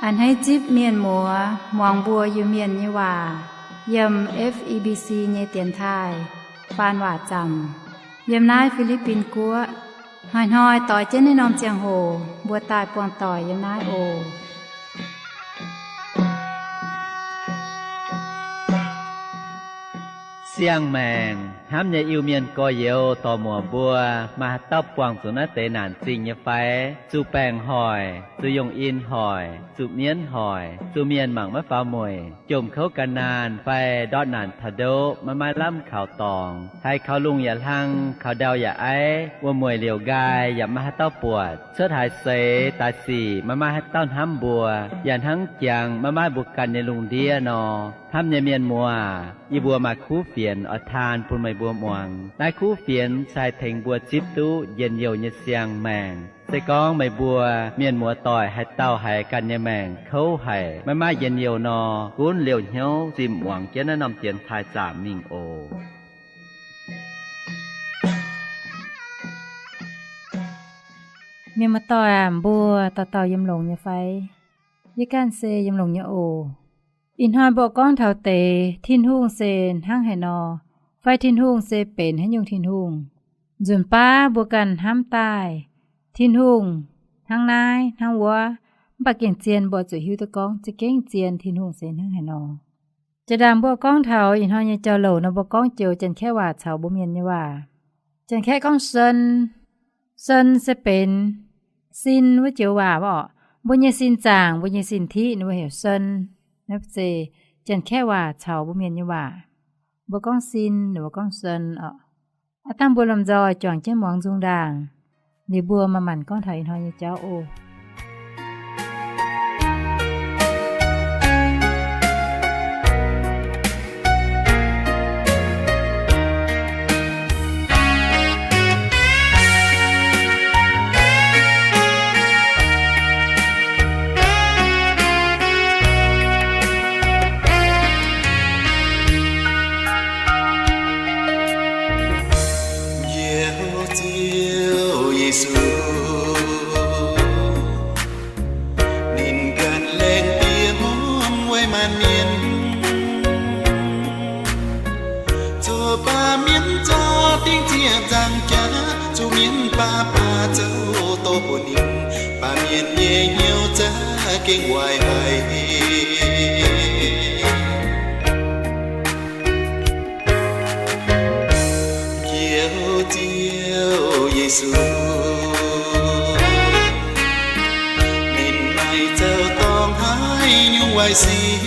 A'hneiv zipv mienh muoz muangx mbuo Iu-Mienh nyei waac yiem F E B C nyei dienx taaih faan waac zaamc yiem naaiv Fi^li^bin Guoqv. Hnoi-hnoi doix jienv naaiv norm ziangh hoc mbuo daaih buangh doic yiem naaiv oc. Siang-maengc hnamv nyei Iu-Mienh gorx-youz dorc-muoc mbuo, maaih haaix dauh buangh zuqc naaiv deix naanc zingh nyei fai? Zuqc baengc hoic, zuqc yungh in hoic, zuqc mienv hoic, zuqc mienh mangc maiv faaux mueic, jomc kouv gan naanh fai ndortv naanc taux ndoqv maiv maaih lamh kaux dorngx, haiz kaux lungh yaac hlang, kaux ndau yaac aiv, wuom-mueic liouc nqaai yaac maiv maaih haaix dauh buatc, cuotv haaix seix daaih sic maiv maaih haaix dauh hnamv mbuo, yaac hnangv jangx maiv maaih mbuo ganh nyei lungh ndiev nor. Hnamv nyei mienh muoz, yie mbuo maaih kuv fienx oix taan bun meih mbuo muangx. Naaiv kuv fienx se haih tengx mbuo zipv duqv njien-youh nyei siang-maengc. Se gorngv meih mbuo mienh muoz-doic haaix dauh haiz ganh nyei maengc kouv haic, maiv maaih njien-youh nor, gunv liouh hnyouv zimh muangx jienv naaiv norm dienx taaih zaamc mingh oc. Mienh muoz-doic aac, mbuo dauh dauh yiem longx nyei fai? Yie ganh se yiem longx nyei oc. Ih hnoi mbuo gorngv taux deix Tin-Hungh se hnangv haaix nor, fai Tin-Hungh se benx haaix nyungc Tin-Hungh. Nzunc baav mbuo ganh hnamv daaih, Tin-Hungh hnangv naaiv hnangv wuov, mv baac gengh zien mbuo zuqc hiuv duqv gorngv za'gengh zien Tin-Hungh se hnangv haaix nor. Jaa-ndaangc mbuo gorngv taux ih hnoi nyei jauv-louc nor, mbuo gorngv joux Janx-Kaeqv waac caux mbuo Mienh nyei waac. Janx-Kaeqv gorngv เซิน, เซิน se benx sin wuov joux waac oc. Mbuo nyei sin zaangc, mbuo nyei sin tiqv ninh mbuo heuc เซิน. Naaiv se Janx-Kaeqv waac caux mbuo Mienh nyei waac. Mbuo gorngv sin, ninh mbuo gorngv เซิน oc. Aav dangh mbuo lomh nzoih juangc jienv muangx nzung ndaangc, liuz mbuo manc-manc gorngv taux ih hnoi nyei jauv oc. Njoux Ziouv Yesu, ninh ganh laengz diex hmuangv weic maanc mienh, zoux baamh mienh zorqv dingc ziec nzangc jaax, zuqc mienh baav baav zoux doz bun ninh, baamh mienh nyei hnyouv za'gengh waaic haic. Njoux Ziouv Yesu, ninh maaih zoux dorngx haaix nyungc waaic sic,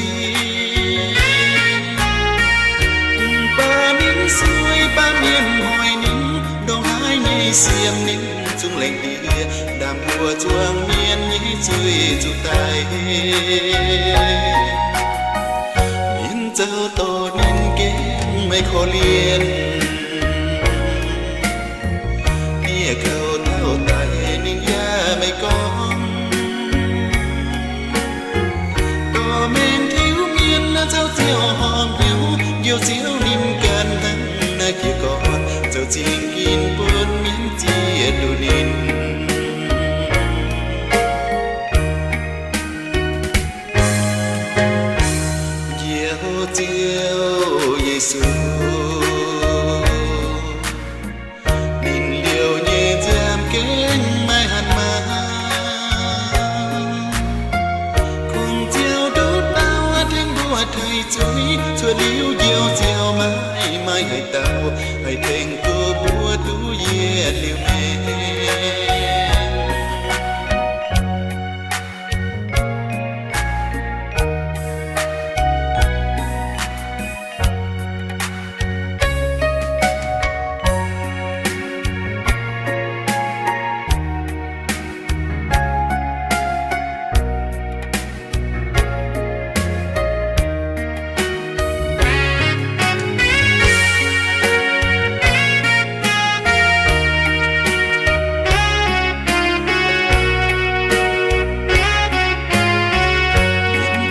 mv baac ninh sueih baamh mienh hoic ninh, ndongc haaix nyei siemv ninh zungv laengz diex, ndaam mbuo zuangx mienh nyei zuiz zuqc daic. Mienh zoux doz ninh gengh maiv korv-lienh, dieh kouv tauv daic ninh yaac maiv gorngv. Dorh mengh tiuv mienh zoux ziouc horpc hnyouv, Njoux Ziouv ninh ganh hnangv naaiv jiez gorn, zoux zingh ginv bun mienh zieqv duqv ninh. Njoux Ziouv Yesu, ninh liouh nyei nziaamv gengh maiv hatc maaz, kungx ziouc nduqc dauh tengx mbuo taaih zuiz. Cuotv liuz Njoux Ziouv maiv maaih haaix dauh haih tengx duqv mbuo duqv yietc liuz maengc.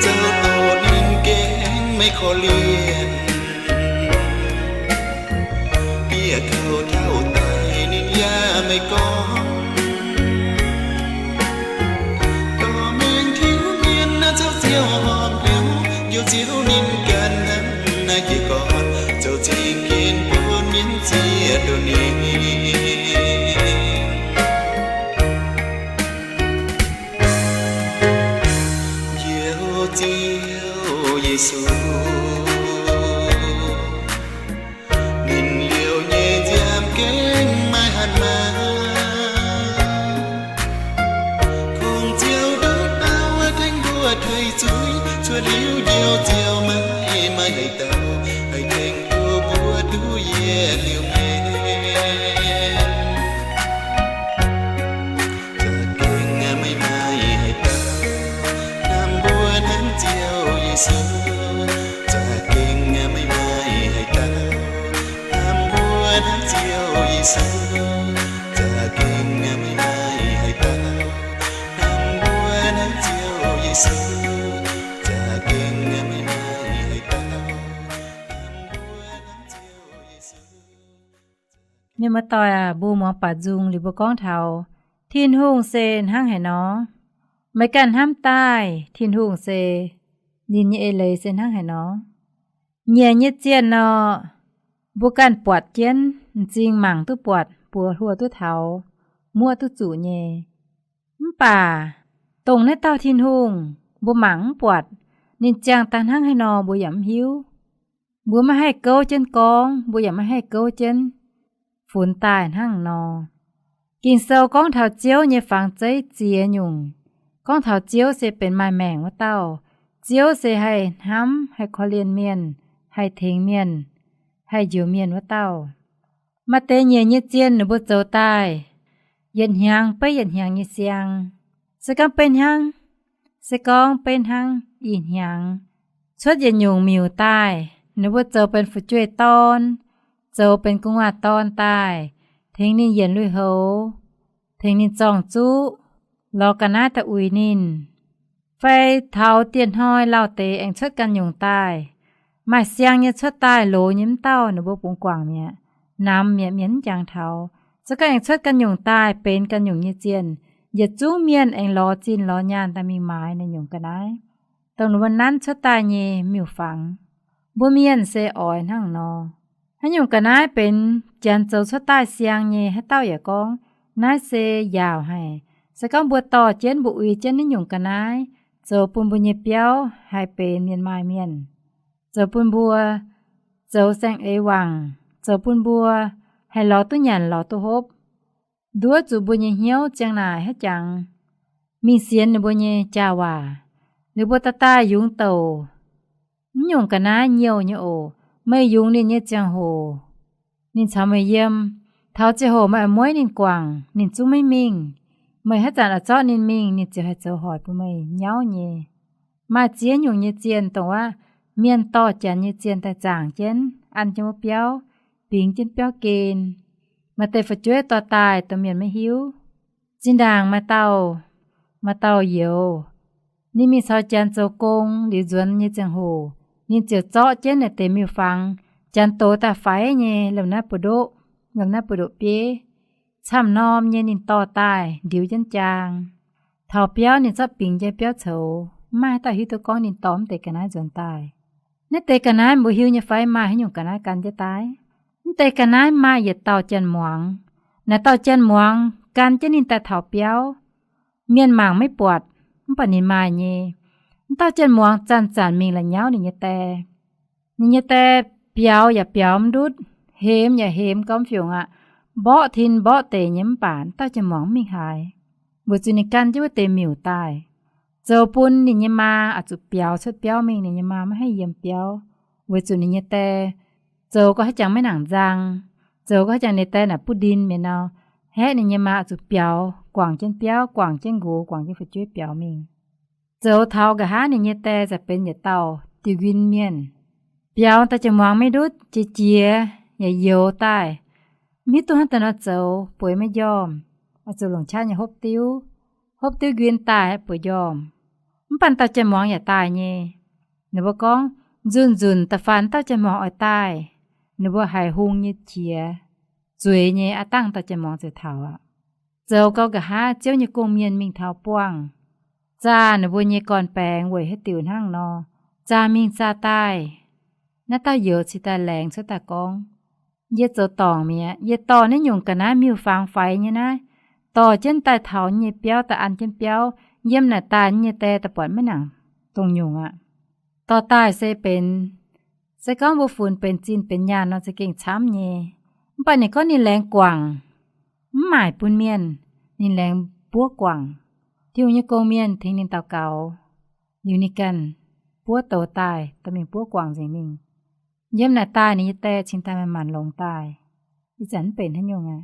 Zoux doz ninh gengh maiv korv-lienh, dieh kouv tauv daic ninh yaac maiv gorngv. Dorh mengh tiuv mienh Ziouv ninh ganh hnangv naaiv jiez gorn zoux zingh ginv bun mienv ziex ndoh ninh. Njoux Ziouv Yesu, ninh liouh nyei nziaamv gengh maiv hatc maaz. Kungx Ziouv ndutv ndau tengx mbuo tuix zuiz, cuotv liuz Njoux Ziouv maiv maaih haaix dauh haih tengx mbuo duqv yietc liuz mienh. Za'gengh maiv maaih haaix dauh hnamv mbuo hnangv Ziouv Yesu. Za'gengh maiv maaih haaix dauh hnamv mbuo hnangv Ziouv Yesu. Za'gengh maiv maaih haaix dauh hnamv mbuo hnangv Ziouv Yesu. Za'gengh maiv maaih haaix dauh hnamv mbuo hnangv Ziouv Yesu. Mienh muoz-doic aac, mbuo muangx baac nzung liuz mbuo gorngv taux Tin-Hungh se hnangv haaix nor. Meih ganh hnamv daaih Tin-Hungh se, ninh nyei eix leiz se hnangv haaix nor. Nyiec nyei zienh nor, mbuo ganh buatc jienv, m'zing mangc duqv buatc, buoz hluo duqv taux, muoqv duqv zuqc nyei. Mv baac dongh naaiv dauh Tin-Hungh mbuo mangc mv buatc, ninh ziangh daaih hnangv haaix nor mbuo yaac mv hiuv. Mbuo maiv haih gouv jienv gorngv, mbuo yaac maiv haih gouv jienv funx daaih hnangv nor. Ging-Sou gorngv taux Ziouv nyei fangx zeiv ziex nyungc, gorngv taux Ziouv se benx maaih maengc wuov dauh. Ziouv se haih hnamv, haih korv-lienh mienh, haih tengx mienh, haih njoux mienh wuov dauh. Maaih deix nyiec nyei zienh ninh mbuo zoux daaih yietc hnyangx beiv yietc hnyangx nyei siang. Se gorngv beiv hnangv, se gorngv beiv hnangv ih hnyangx, cuotv yietc nyungc miuc daaih, ninh mbuo zoux benx fu'jueiv dorn, zoux benx gu'nguaaz dorn daaih, tengx ninh yienc lui-houx, tengx ninh zorng-zuqv, lorz ga'naaiv daaih uix ninh. Fai taux dieh hnoi lauh deix aengx cuotv ganh nyungc daaih. Maaih siang nyei cuotv daaih, loz nyei mv dauh ninh mbuo bungx guangc mi'aqv. Namx mi'aqv, mienh mv jangx taux. Se gorngv aengx cuotv ganh nyungc daaih, benx ganh nyungc nyei zienh, yietc zungv mienh aengx lorz zinh lorz nyaanh daaih mingh maaiz naaiv nyungc ga'naaiv, dongh ninh mbuo nanv cuotv daaih nyei miuc-fangx. Mbuo mienh se oix hnangv nor. Haaix nyungc ga'naaiv benx janx zoux cuotv daaih siang nyei, haaix dauh yaac gorngv, naaiv se yaauc haic. Se gorngv mbuo dorh jienv, mbuo uix jienv naaiv nyungc ga'naaiv zoux bun mbuo nyei biauv haih benx mienh maaih mienh, zoux bun mbuo zoux saeng-eix wangc, zoux bun mbuo haih lorz duqv nyanc lorz duqv hopv, nduov zuqc mbuo nyei hnyouv ziang naaic haiv jangx mingh sienx ninh mbuo nyei jaa-waac. Ninh mbuo daaih daaih yungz douc, mv nyungc ga'naaiv nyouh nyei oc. Meih yungz ninh nyei ziangh hoc, ninh caux meih yiem. Taux ziangh hoc meih oix mueiv ninh guangc, ninh zungv maiv mingh. Meih haaix zanc oix zorqv ninh mingh, ninh ziouc haih zoux hoic bun meih nyauv nyei. Maaih ziex nyungc nyei zienh dongh wuov mienh dorh janx nyei zienh daaih zaangc jienv, an jienv wuov biauv, bingx jienv biauv gen. Maaih deix fu'jueiv dorh daaih dongh mienh maiv hiuv. Zinh ndaangc maaih dauh, maaih dauh youz, ninh mingh caux janx zoux gong liuz nzuonx nyei ziangh hoc, ninh ziouc zorqv jienv naaiv deix miuc-fangx, janx dox daaih faix nyei, lomh naaiv buoz-ndoqv, lomh naaiv buoz-ndoqv bieiv, camv-norm nyei ninh dorh daaih ndiux jienv jaang. Taux biauv ninh zorqv bingx jienv biauv coux, mv maaih haaix dauh hiuv duqv gorngv ninh dorh mv deix ga'naaiv nzuonx daaih. Naaiv deix ga'naaiv mbuo hiuv nyei fai maaih haaix nyungc ga'naaiv gan jienv daaih? Mv deix ga'naaiv maaih yietc dauh janx-muangz. Naaiv dauh janx-muangz gan jienv ninh daaih taux biauv. Mienh mangc maiv buatc, mv baac ninh maaih nyei. Mv dauh janx-muangz zanc-zanc mingh la'nyauv ninh nyei die. Ninh nyei die biaux yaac biaux mv ndutv, hemx yaac hemx gormx-fiungc aqv, mborqv tin mborqv deic nyei, mv baac mv dauh janx-muangz mv mingh haaix, weic zuqc ninh gan jienv wuov deix miuc daaih. Zoux bun ninh nyei maa oix zuqc biaux cuotv biauv mingh, ninh nyei maa maiv haih yiem biauv, weic zuqc ninh nyei die zoux gau haaix jangx maiv nangc nzang, zoux gau haaix jangx ninh die naaic buv ndin mi'aqv nor, haeqv ninh nyei maa oix zuqc biaux guangc jienv biauv, guangc jienv nqox, guangc jienv fu'jueiv biaux mingh. Zoux taux nqa'haav ninh nyei die za'gengh benx yietc dauh diuh nquin mienh. Biaux dauh janx-muangz maiv ndutv, jiex jiex yaac youx daaih, mv hiuv duqv hnangv daaih nor zoux, bueix maiv njormh, oix zuqc longc qaqv nyei hopv diuv. Hopv diuv nquin daaih bueix njormh. Mv baac dauh janx-muangz yaac daaih nyei. Ninh mbuo gorngv nzunc-nzunc da'faanh dauh janx-muangz oix daaih, ninh mbuo haiz hung nyei qiex zueiz nyei aqv, dangh dauh janx-muangz ziouc taux aqv. Zoux gau nqa'haav Ziouv nyei gong-mienh mingh taux buangh, zaah ninh mbuo nyei gorn-baengx weic haaix diuc hnangv nor, zaah mingh zaah daaih. Naaiv dauh youz cingx daaih laengz cuotv daaih gorngv, yie zoux dorngc mi'aqv. Yie dorh naaiv nyungc ga'naaiv miuc-fangx faix nyei naaiv, dorh jienv daaih taux nyei biauv, daaih an jienv biauv, yiem naaic daaih nyei die daaih buatc maiv nangc dongh nyungc aqv. Dorh daaih se benx, se gorngv mbuo funx benx zinh benx nyaanh nor za'gengh camv nyei. Mv baac ninh gorngv ninh laengz guangc, mv maaic bun mienh, ninh laengz buov guangc. Tin-Hungh nyei gong-mienh tengx ninh daux gaux, liuz ninh ganh buov douz daaih, dorh mingh buov guangc nzengc mingh. Yiem naaic daaih ninh nyei die cingx daaih manc-manc longx daaih. Ih zanc mv benx haaix nyungc aqv.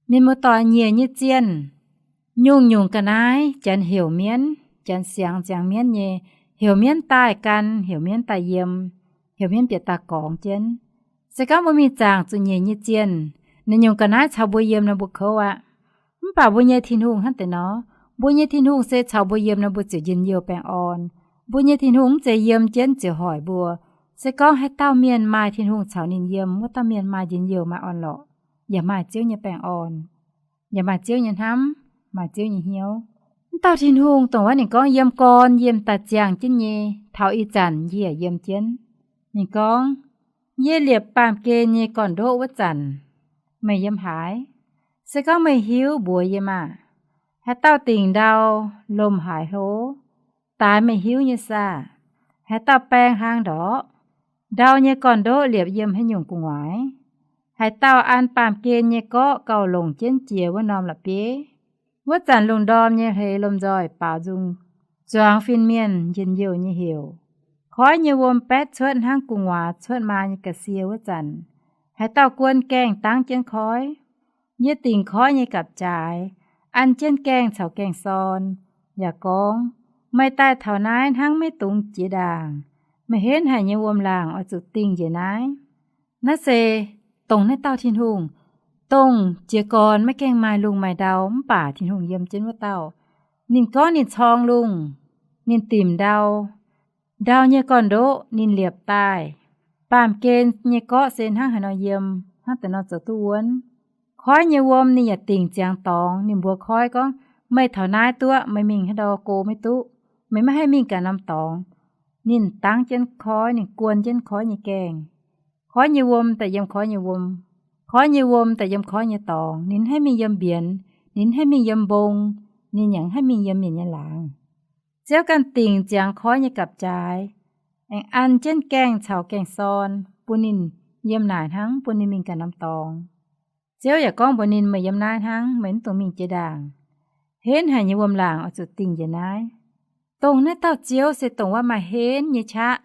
Mienh muoz-doic, nyiec nyei zienh, nyungc-nyungc ga'naaiv janx heuc mienv, janx siangx ziangx mienv nyei, heuc mienv daaih gan, heuc mienv daaih yiem, heuc mienv bieqc daaih gorngx jienv. Se gorngv mbuo mingh zaangc zuqc nyiec nyei zienh, naaiv nyungc ga'naaiv caux mbuo yiem nor mbuo kouv aqv. Mv baac mbuo nyei Tin-Hungh hnangv deix nor, mbuo nyei Tin-Hungh se caux mbuo yiem nor mbuo ziouc njien-youh baengh orn. Mbuo nyei Tin-Hungh mv zeiz yiem jienv ziouc hoic mbuo. Se gorngv haaix dauh mienh maaih Tin-Hungh caux ninh yiem, wuov dauh mienh maaih njien-youh, maaih orn-lorqc, yaac maaih Ziouv nyei baengh orn, yaac maaih Ziouv nyei hnamv, maaih Ziouv nyei hnyouv. Mv dauh Tin-Hungh dongh wuov ninh gorngv yiem gorn yiem daaih ziangh jienv nyei, taux ih zanc yie yaac yiem jienv. Ninh gorngv, yie liepc baamh gen nyei gorn-ndoqv wuov zanc, meih yiem haaix? Se gorngv meih hiuv, mbuox yie maah! Haaix dauh dingc ndau, lomh haaix hlo, daaix meih hiuv nyei saah? Haaix dauh baeng hlang ndorqc? Ndau nyei gorn-ndoqv liepc yiem haaix nyungc gu'nguaaz? Haaix dauh an baamh gen nyei gorqv gauh longc jienv jiex wuov norm la'bieiv? Wuov zanc lungh ndorm nyei hleix lomh nzoih baaux nzung, zuangx fin-mienh njien-youh nyei heuc. Koiv nyei wuom baetv cuotv hnangv gu'nguaaz cuotv maa nyei ga'sie wuov zanc, haaix dauh guon gaengh dangv jienv koiv? Yie dingc koiv nyei gapv-jaaix, an jienv gaengh caux gaeng-sorn, yaac gorngv, meih daaih taux naaiv hnangv maiv dungx jiex ndaangc. Meih henv haic nyei wuom-laangc oix zuqc dingh njiec naaiv. Naaiv se dongh naaiv dauh Tin-Hungh, dongh jiez gorn maiv gaengh maaih lungh maaih ndau mv baac Tin-Hungh yiem jienv wuov dauh. Ninh gorngv ninh corng lungh, ninh dimc ndau. Ndau nyei gorn-ndoqv ninh liepc daaih. Baamh gen nyei gorqv se hnangv haaix nor yiem, hnangv deix nor zoux duqv wuonv. Koiv nyei wuom ninh yaac dingc ziangx dorngx. Ninh mbuox koiv gorngv, meih taux naaiv duqv, meih mingh haaix ndau go maiv duqv. Meih maiv haih mingh ganh norm dorngx. Ninh dangv jienv koiv, ninh guon jienv koiv nyei gaengh. Koiv nyei wuom daaih yiem koiv nyei wuom, koiv nyei wuom daaih yiem koiv nyei dorngx. Ninh mv haih mingh yiem mbienx, ninh mv haih mingh yiem mbong, ninh yaac mv haih mingh yiem mienh nyei laangz. Ziouv ganh dingc ziangx koiv nyei gapv-jaaix, aengx an jienv gaengh caux gaeng-sorn bun ninh yiem naaic hnangv, bun ninh mingh ganh norm dorngx. Ziouv yaac gorngv mbuox ninh, meih yiem naaiv hnangv, meih mv dungx mingh jiex ndaangc. Henv haic nyei wuom-laangc oix zuqc dingh njiec naaiv. Dongh naaiv dauh Ziouv se dongh wuov maaih henv nyei qaqv,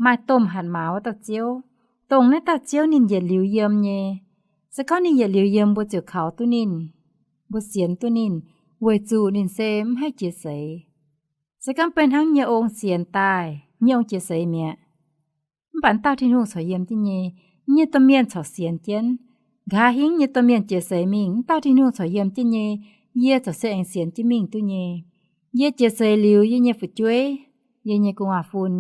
maaih domh hatc maaz wuov dauh Ziouv. Dongh naaiv dauh Ziouv ninh yietc liuz yiem nyei. Se gorngv ninh yietc liuz yiem, mbuo ziouc kaux duqv ninh, mbuo sienx duqv ninh, weic zuqc ninh se mv haih jiex seix. Se gorngv beiv hnangv nyei ong sienx daaih, nyei ong jiex seix mi'aqv. Mv baac dauh Tin-Hungh corc yiem jienv nyei. Nyei domh mienh corc sienx jienv. Nqa'haav hingv nyei domh mienh jiex seix mingh, mv dauh Tin-Hungh corc yiem jienv nyei. Yie corc se aengx sienx jienv mingh duqv nyei. Yie jiex seix liuz, yie nyei fu'jueiv, yie nyei gu'nguaaz-fun,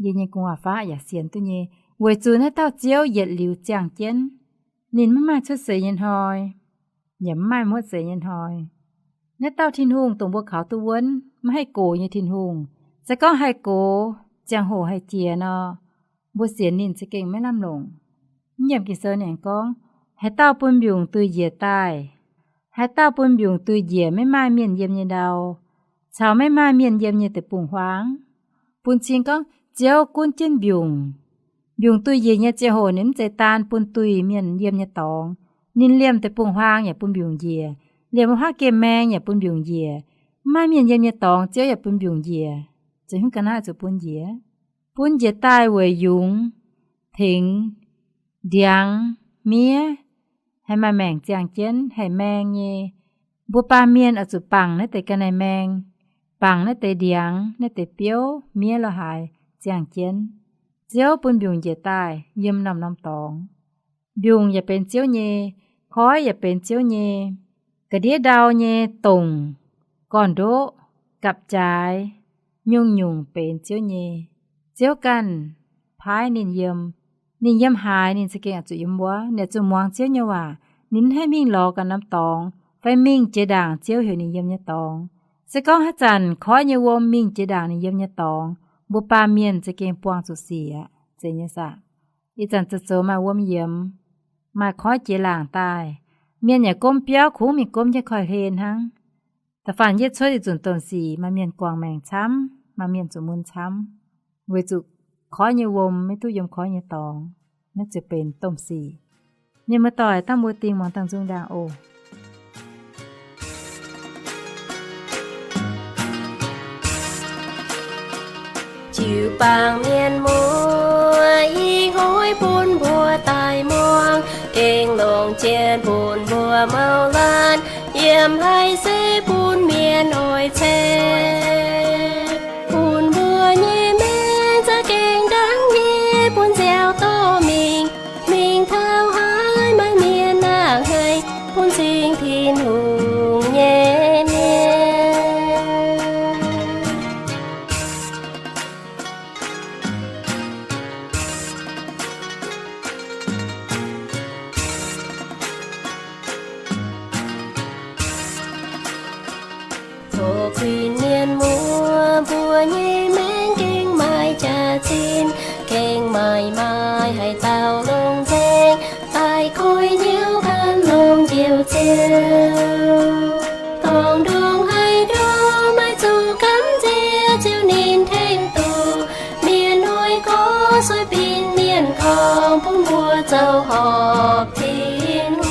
yie nyei gu'nguaaz-faqv yaac sienx duqv nyei, weic zuqc naaiv dauh Ziouv yietc liuz ziangh jienv. Ninh maiv maaih cuotv seix nyei hnoi, yaac maiv maaih muotv seix nyei hnoi. Naaiv dauh Tin-Hungh dongh mbuo kaux duqv wuonv, maiv haih gox nyei Tin-Hungh. Se gorngv haih gox, ziangh hoc haih jiex nor, mbuo sienx ninh za'gengh maiv lamh longc. Mv nyiemc Ging-Sou ninh gorngv, haaix dauh bun mbiungc duih njiec daaih, haaix dauh bun mbiungc duih njiec maiv maaih mienh yiem nyei ndau, caux maiv maaih mienh yiem nyei deic-bung-huaang. Bun cing gorngv Ziouv gunv jienv mbiungc. Mbiungc duih njiec nyei ziangh hoc ninh mv zeiz daan bun duih mienh yiem nyei dorngx. Ninh liemh deic-bung-huaang yaac bun mbiungc njiec, liemh wuov haav gemh maeng yaac bun mbiungc njiec. Mv maaih mienh yiem nyei dorngx Ziouv yaac bun mbiungc njiec. Zeiz hungv ga'naaiv zuqc bun njiec. Bun njiec daaih weic yungz, tengx, ndiangx, miev, haih maaih maengc ziangh jienv, haih maeng nyei. Mbuo baamh mienh oix zuqc bangc naaiv deix ga'naaiv maeng, bangc naaiv deix ndiangx, naaiv deix biouv, miev lo haaix ziangh jienv. Ziouv bun mbiungc njiec daaih yiem norm-norm dorngx. Mbiungc yaac benx Ziouv nyei, koiv yaac benx Ziouv nyei, ga'ndiev ndau nyei dongc, gorn-ndoqv, gapv-jaaix, nyungc-nyungc benx Ziouv nyei. Ziouv ganh paaiv ninh yiem. Ninh yiem haaix, ninh za'gengh oix zuqc yiem wuov. Ninh oix zuqc muangx Ziouv nyei waac. Ninh mv haih mingh lorz ganh norm dorngx fai mingh jiex ndaangc Ziouv heuc ninh yiem nyei dorngx. Se gorngv haaix zanc koiv nyei wuom mingh jiex ndaangc ninh yiem nyei dorngx, Mbuo baamh mienh za'gengh buangh zuqc sic aqv, zeiz nyei saah? Ih zanc zoux zoux maaih wuom yiemx, maaih koiv jiex laangc daaih, mienh yaac gomv biauv kungx mingh gomv jienv koiv-hlen hnangv. Da'faanh yietv cuotv ih zunc domh sic maaih mienh guangc maengc camv, maaih mienh zuqc mun camv, weic zuqc koiv nyei wuom maiv duqv yiem koiv nyei dorngx, naaiv ziouc benx domh sic. Mienh muoz-doic, dangh mbuo dingh muangx dangh nzung ndaangc oc. Jiu-baang mienh muoz, ih hnoi bun mbuo daaih muangx, gengh longc jien bun mbuo mouz laanh, yiem haiz se bun mienh oix ceng. Bun mbuo nyei maengc za'gengh ndangv nyei bun nziaaux dorh mingh, mingh taux haaix maaih mienh hnangv haaix, bun cing Tin-Hungh nyei mienh. Coqv zuiz mienh muoz, mbuo nyei maengc gengh maaih jaax-zinh, gengh maaih maaih haaix dauh longc nzengc, daaih koi hnyouv gan longc Njoux Ziouv. Dorngx ndongc haaix ndongc maaih zuqc gamh nziex Ziouv ninh tengx duqv. Mienh hnoi gorx sueih binc mienh gorngv, bun mbuo zoux horpc Tin-Hungh.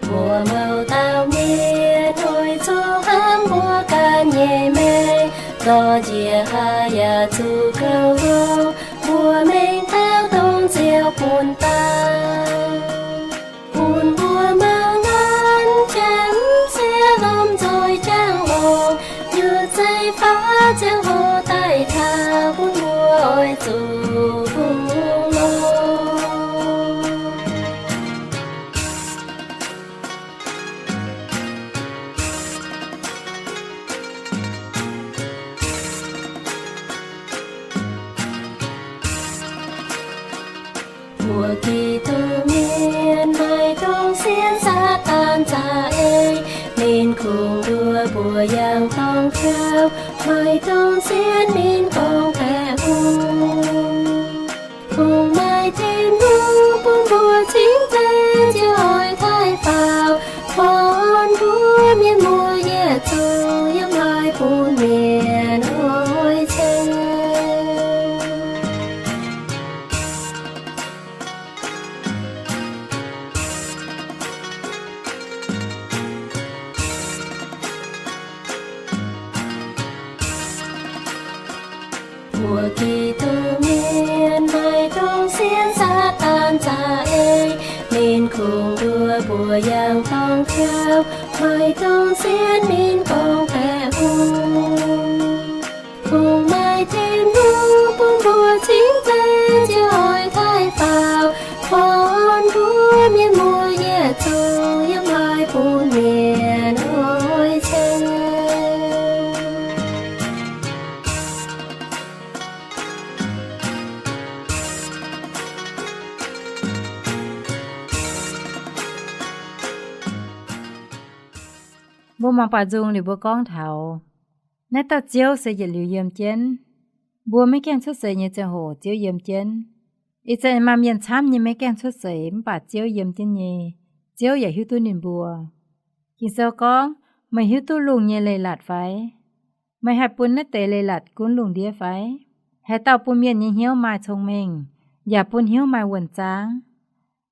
Mbuo mouz dauh mienh hnoi zuqc hnamv mbuo ganh nyei maengc, zorqv njiec haaix yaac zuqc gauh longx. Mbuo mengh taux dongh Ziouv bun daaih, bun mbuo mangc nanv jangx sieqv lomh nzoih jangx longx, nyutc zeiv-faav ziangh hoc daaih taux, bun mbuo oix zuqc kungx longx. Mbuo Giduc mienh maaih dongh sienx Saadaan za'eix, ninh kungx nduov mbuo yangh dorngx jauv. Maaih dongh sienx ninh gorngv baeqc hungh, kungx maaih Tin-Hungh bun mbuo cingx zeiv, Ziouv oix taaih faaux, kuonx mbuo mienh muoz yietc zungv, yiem haaix bun mienh oix ceng. Mbuo Giduc mienh maaih dongh sienx Saadaan za'eix, ninh kungx nduov mbuo yangh dorngx jauv. Maaih dongh sienx ninh gorngv baeqc hungh, kungx maaih Tin-Hungh bun mbuo cingx zeiv, Ziouv oix taaih faaux, kuonx mbuo mienh muoz yietc zungv, yiem haaix bun mienh oix ceng. Mbuo mangc baaux nzung liuz mbuo gorngv taux, naaiv dauh Ziouv se yietc liuz yiem jienv. Mbuo maiv gaengh cuotv seix nyei ziangh hoc Ziouv yiem jienv. Ih zanc maaih mienh camv nyei maiv gaengh cuotv seix mv baac Ziouv yiem jienv nyei. Ziouv yaac hiuv duqv ninh mbuo. Ging-Sou gorngv, meih hiuv duqv lungh nyei leiz-latc fai? Meih haih bun naaiv deix leiz-latc gunv lungh ndiev fai? Haaix dauh bun mienh nyei hnyouv maaih cong-mengh, yaac bun hnyouv maaih wuonh zaangv?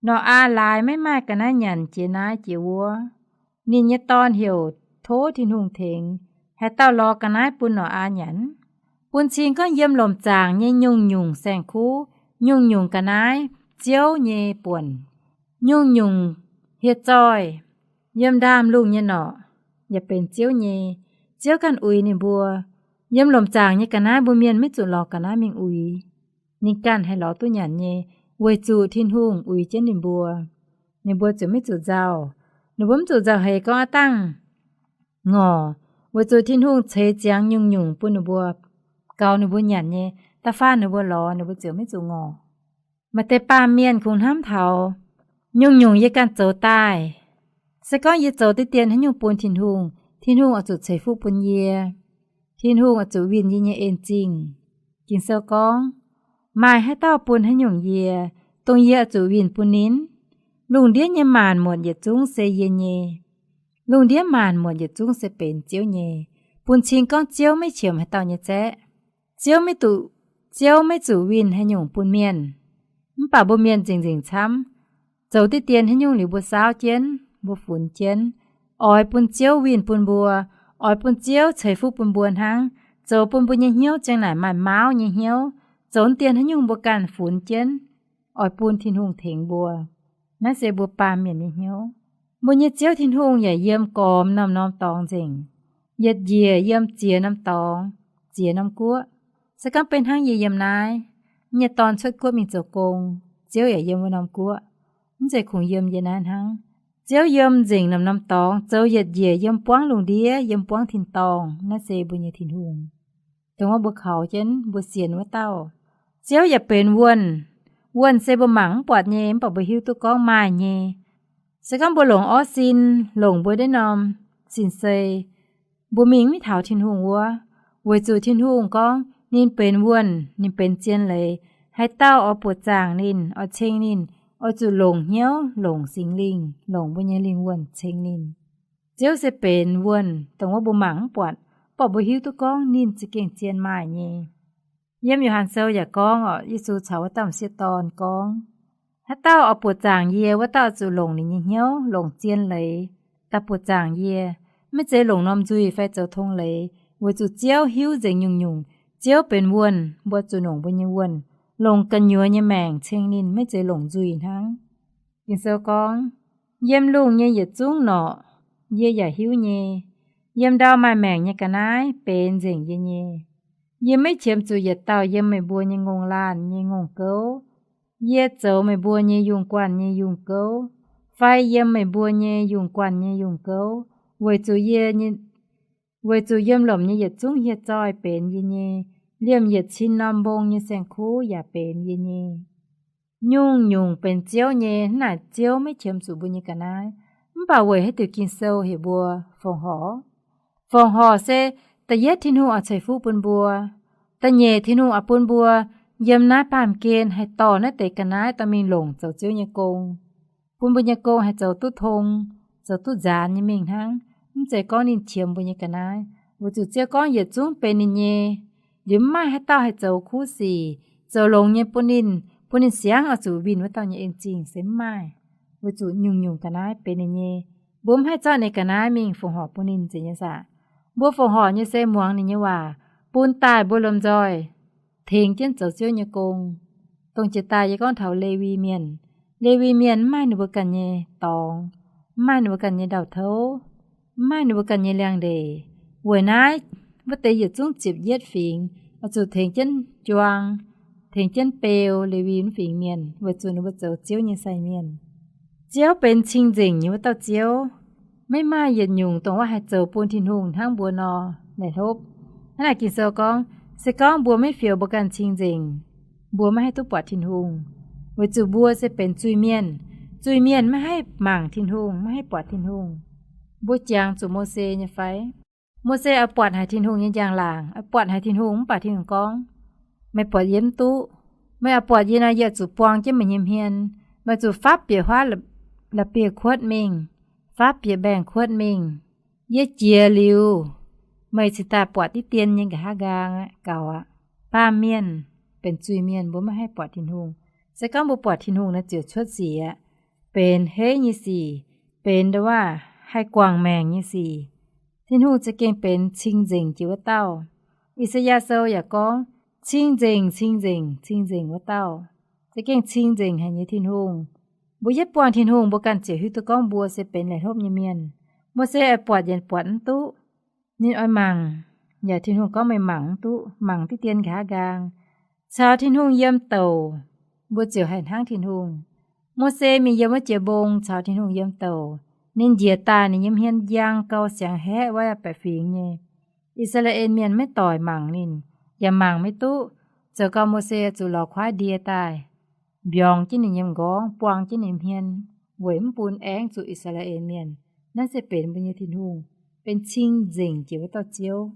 Nor^aa laaix maiv maaih ga'naaiv nyanc, jiex naaiv jiex wuov. Ninh nyei dorn heuc tov Tin-Hungh tengx. Haaix dauh lorz ga'naaiv bun Nor^aa nyanc? Bun cing gorngv yiem lomc zaangc nyei nyungc-nyungc saeng-kuv, nyungc-nyungc ga'naaiv Ziouv nyei buonc. Nyungc-nyungc hieh zoih yiem ndaamv-lungh nyei norqc yaac benx Ziouv nyei. Ziouv ganh uix ninh mbuo. Yiem lomc zaangc nyei ga'naaiv mbuo mienh maiv zuqc lorz ga'naaiv mingh uix. Ninh ganh haih lorz duqv nyanc nyei, weic zuqc Tin-Hungh uix jienv ninh mbuo. Ninh mbuo ziouc maiv zuqc nzauh. Ninh mbuo mv zuqc nzauh heix gorngv aav dangh ngorc, weic zuqc Tin-Hungh ceix ziangx nyungc-nyungc bun ninh mbuo gaux ninh mbuo nyanc nyei, da'faanh ninh mbuo lorz, ninh mbuo ziouc maiv zuqc ngorc. Maaih deix baamh mienh kungx hnamv taux, nyungc-nyungc yie ganh zoux daaih, se gorngv yie zoux diqv dien haaix nyungc bun Tin-Hungh, Tin-Hungh oix zuqc ceix fuqv bun yie. Tin-Hungh oix zuqc winh yie nyei en-zingh. Ging-Sou gorngv, maaih haaix dauh bun haaix nyungc yie, dongh yie oix zuqc winh bun ninh? Lungh ndiev nyei maanc muotc yietc zungv se yie nyei. Lungh ndiev maanc muotc yietc zungv se benx Ziouv nyei. Bun cing gorngv Ziouv maiv qiemx haaix dauh nyei zaeqv. Ziouv maiv zuqc, Ziouv maiv zuqc winh haaix nyungc bun mienh. Mv baac mbuo mienh nzengc-nzengc camv. Zoux diqv dien haaix nyungc liuz mbuo saauv jienv, mbuo funx jienv, oix bun Ziouv winh bun mbuo, oix bun Ziouv ceix fuqv bun mbuo hnangv, zoux bun mbuo nyei hnyouv ziang naaic maaih mauv nyei hnyouv. Zoux dien haaix nyungc mbuo ganh funx jienv, oix bun Tin-Hungh tengx mbuo. Naaiv se mbuo baamh mienh nyei hnyouv. Mbuo nyei Ziouv Tin-Hungh yaac yiem gormx norm-norm dorngx nzengc, yietc njiec yiem ziex norm dorngx, ziex norm guoqv. Se gorngv beiv hnangv yie yiem naaiv, nyei dorn cuotv guoqv mingh zoux gong, Ziouv yaac yiem wuov norm guoqv. Mv zeiz kungx yiem yie naaiv hnangv. Ziouv yiem nzengc norm-norm dorngx, zoux yietc njiec yiem buangv lungh ndiev, yiem buangv tin-dorngh. Naaiv se mbuo nyei Tin-Hungh, dongh wuov mbuo kaux jienv mbuo sienx wuov dauh. Ziouv yaac benx wuonh. Wuonh se mbuo mangc mv buatc nyei, mv baac mbuo hiuv duqv gorngv maaih nyei. Se gorngv mbuo longc orv sin, longc mbuo naaiv norm sin-sei, mbuo mingh maiv taux Tin-Hungh wuov, weic zuqc Tin-Hungh gorngv ninh benx wuonh, ninh benx zien leiz. Haaix dauh oix buoqc zaangc ninh, oix ceng ninh, oix zuqc longc hnyouv, longc Singx Lingh, longc mbuo nyei lingh wuonh ceng ninh. Ziouv se benx wuonh, dongh wuov mbuo mangc mv buatc, mv baac mbuo hiuv duqv gorngv ninh za'gengh zien maaih nyei. Yiem Yo^han Sou yaac gorngv orqc, Yesu caux wuov dauh m'sieqv dorn gorngv, haaix dauh oix buoqc zaangc yie, wuov dauh zuqc longc ninh nyei hnyouv, longc zien leiz daaih buoqc zaangc yie. Maiv zeiz longc norm nzuih fai zoux tong leiz, weic zuqc Ziouv hiuv nzengc nyungc-nyungc. Ziouv benx wuonh, mbuo zuqc longc mbuo nyei wuonh, longc gu'nyuoz nyei maengc ceng ninh, maiv zeiz longc nzuih hnangv. Ging-Sou gorngv, yiem lungh nyei yietc zungv norqc, yie yaac hiuv nyei. Yiem ndau maaih maengc nyei ga'naaiv benx nzengc yie nyei. Yie maiv qiemx zuqc yietc dauh yiem meih mbuo nyei ngongh laanh nyei ngongh gouv. Yie zoux meih mbuo nyei yungh guanh nyei yungh gouv, fai yiem meih mbuo nyei yungh guanh nyei yungh gouv, weic zuqc yie, weic zuqc yiem lomc nyei yietc zungv hieh zoih benx yie nyei, liemh yietc cin norm mbong nyei saeng-kuv yaac benx yie nyei. Nyungc-nyungc benx Ziouv nyei, hnangv naaic Ziouv maiv qiemx zuqc mbuo nyei ga'naaiv. Mv baac weic haaix diuc Ging-Sou heuc mbuo fongc horc? Fongc horc se, da'yietv Tin-Hungh oix ceix fuqv bun mbuo. Da'nyeic Tin-Hungh oix bun mbuo yiem naaiv baamh gen haih dorh naaiv deix ga'naaiv dorh mingh longc zoux Ziouv nyei gong, bun mbuo nyei gong haih zoux duqv tong, zoux duqv nzaanx nyei mingh hnangv. Mv zeiz gorngv ninh qiemx mbuo nyei ga'naaiv, weic zuqc Ziouv gorngv yietc zungv benx ninh nyei. Liuz mv maaih haaix dauh haih zoux kuv sic, zoux longx nyei bun ninh, bun ninh siangv oix zuqc winh wuov dauh nyei en-zingh se mv maaih, weic zuqc nyungc-nyungc ga'naaiv benx ninh nyei. Mbuo mv haih zorqv ninh ga'naaiv mingh fongc horc bun ninh nzengc nyei saah? Mbuo fongc horc nyei se muangx ninh nyei waac, bun daaih mbuo lomh nzoih tengx jienv zoux Ziouv nyei gong. Dongh jiex daaih yie gorngv taux Lewi Mienh. Lewi Mienh mv maaih ninh mbuo ganh nyei dorngx, mv maaih ninh mbuo ganh nyei ndau-touv, mv maaih ninh mbuo ganh nyei liangx-ndeic. Weic naaiv, wuov deix yietc zungv ziepc yietv fingx oix zuqc tengx jienv juang, tengx jienv beu Lewi wuov fingx mienh, weic zuqc ninh mbuo zoux Ziouv nyei sai mienh. Ziouv benx cing-nzengc nyei wuov dauh Ziouv. Maiv maaih yietc nyungc dongh wuov haih zoux bun Tin-Hungh hnangv mbuo nor, laih hlopv. Hnangv naaic Ging-Sou gorngv, se gorngv mbuo maiv fioux mbuo ganh cing-nzengc, mbuo maiv haih duqv buatc Tin-Hungh, weic zuqc mbuo se benx zuiz-mienh. Zuiz-mienh maiv haih mangc Tin-Hungh, maiv haih buatc Tin-Hungh. Mbuo jangx zuqc Mose nyei fai? Mose oix buatc haic Tin-Hungh nyei njang-laangc, oix buatc haic Tin-Hungh, mv baac Tin-Hungh gorngv, meih buatc yie mv duqv. Meih oix buatc yie nor, yie zuqc buang jienv meih nyei hmien. Meih zuqc fapv bieqc huaav la'bieiv-kuotv mingh, fapv bieqc mbaengx-kuotv mingh. Yie jiex liuz, meih cingx daaih buatc diqv dien nyei nqa'haav nqaang aqv, gaux aqv. Baamh mienh, benx zuiz-mienh, mbuo maiv haih buatc Tin-Hungh. Se gorngv mbuo buatc Tin-Hungh nor, ziouc cuotv sic aqv. Benx heiv nyei sic, benx nduov waac haih guangc maengc nyei sic. Tin-Hungh za'gengh benx cing-nzengc jiex wuov dauh. I^saa^yaa Sou yaac gorngv, cing-nzengc, cing-nzengc, cing-nzengc wuov dauh. Za'gengh cing-nzengc haic nyei Tin-Hungh. Mbuo yietv buangh Tin-Hungh, mbuo ganh ziouc hiuv duqv gorngv mbuo se benx laih hlopv nyei mienh. Mose oix buatc yaac buatc mv duqv. Ninh oix mangc, yaac Tin-Hungh gorngv, meih mangc mv duqv, mangc diqv dien nqa'haav nqaang. Caux Tin-Hungh yiem douc, mbuo ziouc haih hnangv Tin-Hungh. Mose mingh yiem wuov jiex mbong caux Tin-Hungh yiem douc. Ninh njiec daaih, ninh nyei hmien njang gau, siangx haeqv wuov baeqc fingx nyei. I^saa^laa^en Mienh maiv doic mangc ninh. yaac mangc maiv duqv, zoux gau Mose zuqc lorz kuaaiv ndie daaih, mbiorngz jienv ninh nyei m'nqorngv, buang jienv ninh nyei hmien, weic mv bun aengv zuqc I^saa^laa^en Mienh. Naaiv se benx mbuo nyei Tin-Hungh, benx cing-nzengc jiex wuov dauh Ziouv.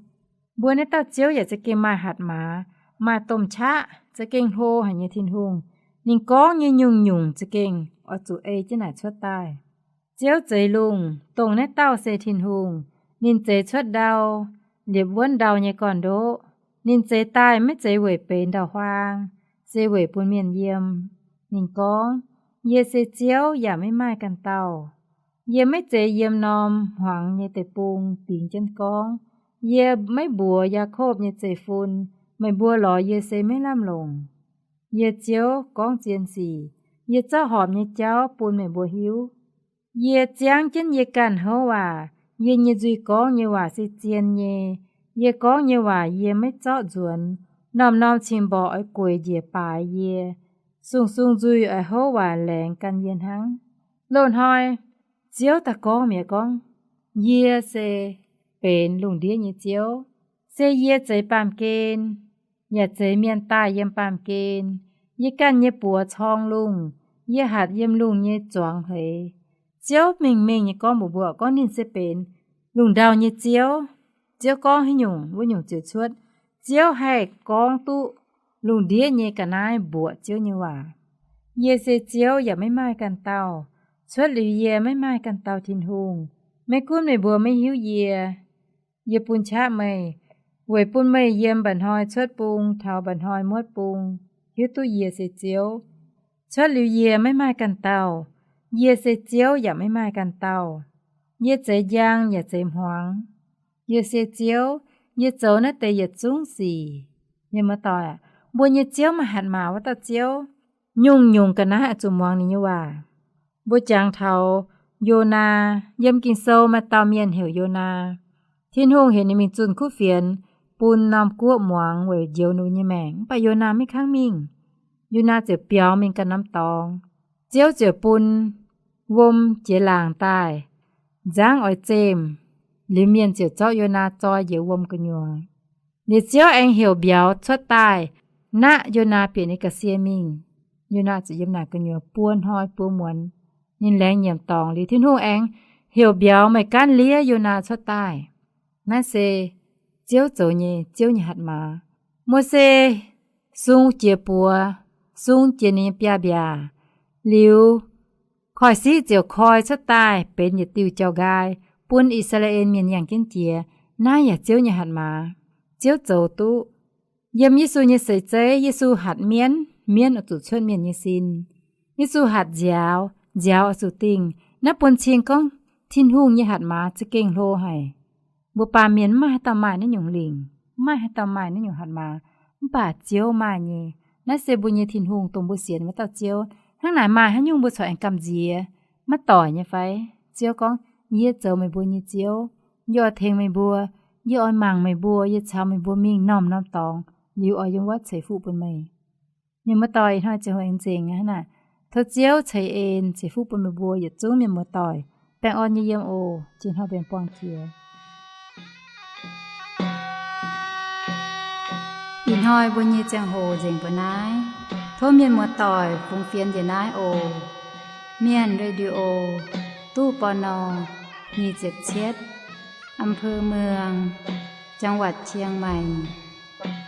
Mbuo naaiv dauh Ziouv yaac za'gengh maaih hatc maaz, maaih domh qaqv, za'gengh hlo haic nyei Tin-Hungh. Ninh gorngv nyei nyungc-nyungc za'gengh oix zuqc ei jienv naaic cuotv daaih. Ziouv zeix lungh, dongh naaiv dauh se Tin-Hungh. Ninh zeix cuotv ndau, liepc wuonv ndau nyei gorn-ndoqv. Ninh zeix daaih maiv zeiz weic benx ndau-huaang, se weic bun mienh yiem. Ninh gorngv, Yie se Ziouv, yaac maiv maaih ganh dauh. Yie maiv zeiz yiem norm hmuangx nyei deic-bung bingx jienv gorngv, Yie maiv mbuox Yaakopv nyei zeiv-fun, Meih mbuo lorz yie se maiv lamh longc. Yie, Ziouv, gorngv zien sic. Yie zorqv horpc nyei jauv bun meih mbuo hiuv. Yie ziangv jienv yie ganh houv waac. Yie nyei nzuih gorngv nyei waac se zien nyei. Yie gorngv nyei waac yie maiv zorqv nzuonx. Norm-norm cing-mborqc oix gueic njiec baaix yie. Sung-sung nzuih oix houv waaic laengz gan yie hnangv. Loz-hnoi Ziouv daaih gorngv mi'aqv gorngv, Yie se benx lungh ndiev nyei Ziouv. Se yie zeix baamh gen, yaac zeix mienh daaih yiem baamh gen. Yie ganh nyei buoz corng lungh. Yie hatc yiem lungh nyei zuangx hleix. Ziouv mengh mengh nyei gorngv mbuox mbuo gorngv ninh se benx lungh ndau nyei Ziouv. Ziouv gorngv haaix nyungc, wuov nyungc ziouc cuotv. Ziouv haih gorngv duqv lungh ndiev nyei ga'naaiv mbuoqc Ziouv nyei waac. Yie se Ziouv, yaac maiv maaih ganh dauh. Cuotv liuz yie maiv maaih ganh dauh Tin-Hungh. Maiv gunv meih mbuo maiv hiuv yie, yie bun qaqv meih, weic bun meih yiem mba'hnoi cuotv bung taux mba'hnoi muotv bung hiuv duqv yie se Ziouv. Cuotv liuz yie maiv maaih ganh dauh. Yie se Ziouv, yaac maiv maaih ganh dauh. Yie zeix njang yaac zeix hmuangx. Yie se Ziouv, yie zoux naaiv deix yietc zungv sic. Mienh muoz-doic, mbuo nyei Ziouv maaih hatc maaz wuov dauh Ziouv. Nyungc-nyungc ga'naaiv oix zuqc muangx ninh nyei waac. Mbuo jangx taux Yonaa, yiem Ging-Sou maaih dauh mienh heuc Yonaa. Tin-Hungh heuc ninh mingh zunh kuv fienx bun norm guoqv muangx weic njoux ninh nyei maengc. Mv baac Yonaa maiv kangv mingh. Yonaa ziouc biaux mingh ganh norm dorngx. Ziouv ziouc bun wuom jiex laangc daaih, nzangv oix zemh. Liuz mienh ziouc zorqv Yonaa zoi njoux wuom gu'nyuoz. Liuz Ziouv aengx heuc mbiauz cuotv daaih, naqv Yonaa bieqc ninh ga'sie mingh. Yonaa ziouc yiem naaic gu'nyuoz buo hnoi buo muonz. Ninh laengz nyiemc dorngx liuz, Tin-Hungh aengx heuc mbiauz, meih gaanv liev Yonaa cuotv daaih. Naaiv se Ziouv zoux nyei, Ziouv nyei hatc maaz. Mose sung jiex buoz, sung jiex ninh nyei biaav-mbiaac. Liuz koiv-siqv ziouc koi cuotv daaih benx yietc diuh jauv-nqaai bun I^saa^laa^en Mienh yangh jienv jiex. Naaiv yaac Ziouv nyei hatc maaz. Ziouv zoux duqv. Yiem Yesu nyei seix zeiv, Yesu hatc mienv, mienv oix zuqc cuotv mienh nyei sin. Yesu hatc nziaaux, nziaaux oix zuqc dingh. Naaiv bun cing gorngv Tin-Hungh nyei hatc maaz za'gengh hlo haic. Mbuo baamh mienh mv maaih haaix dauh maaih naaiv nyungc lingc, mv maaih haaix dauh maaih naaiv nyungc hatc maaz, mv baac Ziouv maaih nyei. Naaiv se mbuo nyei Tin-Hungh, dongh mbuo sienx wuov dauh Ziouv. Hnangv naaic maaih haaix nyungc mbuo corc aengx gamh nziex, maiv doic nyei fai? Ziouv gorngv, Yie zoux meih mbuo nyei Ziouv. Yie oix tengx meih mbuo. Yie oix mangc meih mbuo. Yie caux meih mbuo mingh norm-norm dorngx, liuz oix yiem wuov ceix fuqv bun meih. Mienh muoz-doic, ih hnoi ziangh hoc aengx nzengc aqv naaic. Tov Ziouv ceix en ceix fuqv bun meih mbuo yietc zungv mienh muoz-doic. Baengh orn nyei yiem oc. Jiex hnoi mbenc buangh jiex. Ih hnoi mbuo nyei ziangh hoc nzengc mbuo naaiv. Tov mienh muoz-doic fungx fienx njiec naaiv oc. Mienh Radio, ตู้ ปณ. nyic ziepc cietv, อำเภอเมือง จังหวัดเชียงใหม่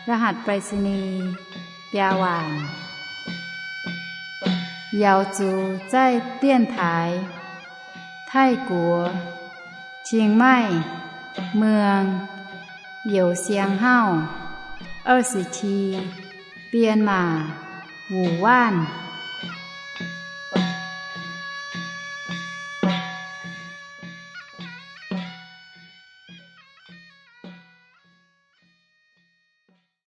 รหัสไปรษณีย์ biaa waanc. 瑶族在电台 Taiv-Guoqv, 清迈 เมือง Youh Siang Hauv, 二十七, Bienh Maac, Wuc Waanv.